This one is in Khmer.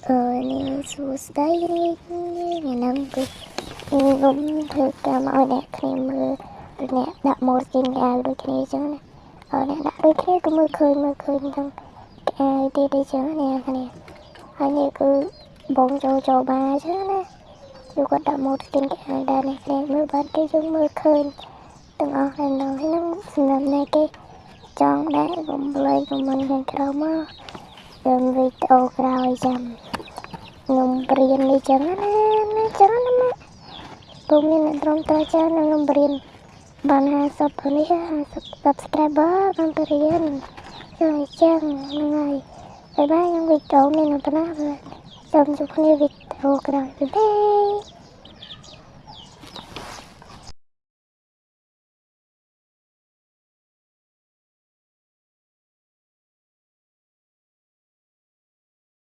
អឺនេះសួស្តីគ្នាថ្ងៃហ្នឹងគឺខ្ញុំធ្វើការមកឲ្យអ្នកគ្នាមើលដូចអ្នកដាក់ម៉ូតស្គីនខោអាវដូចគ្នាអញ្ចឹងណាអឺអ្នកដាក់ដូចគ្នាក៏មើលឃើញមើលឃើញទាំងខោអាវទៀតអញ្ចឹងណាគ្នាហើយនេះគឺបងចូលចូលបាអញ្ចឹងណាគឺគាត់ដាក់ម៉ូតស្គីនខោអាវដែរអ្នកគ្នាមើលបានគេយើងមើលឃើញទាំងអស់ហើយហ្នឹងហ្នឹងសម្រាប់អ្នកគេចង់ដាក់កុំភ្លេច comment ខាងក្រោមមកដល់វីដេអូក្រោយចាំខ្ញុំបរៀននេះចឹងណាណាចឹងណាម៉ាក់ពុំមានអ្នកត្រង់ត្រូវច្រើននឹងខ្ញុំបរៀនបាន50នេះ50 subscriber បានបរៀនចឹងចឹងហ្នឹងហើយ bye bye ខ្ញុំវីដេអូមានប៉ុណ្ណាសូមជួបគ្នាវីដេអូក្រោយ bye bye.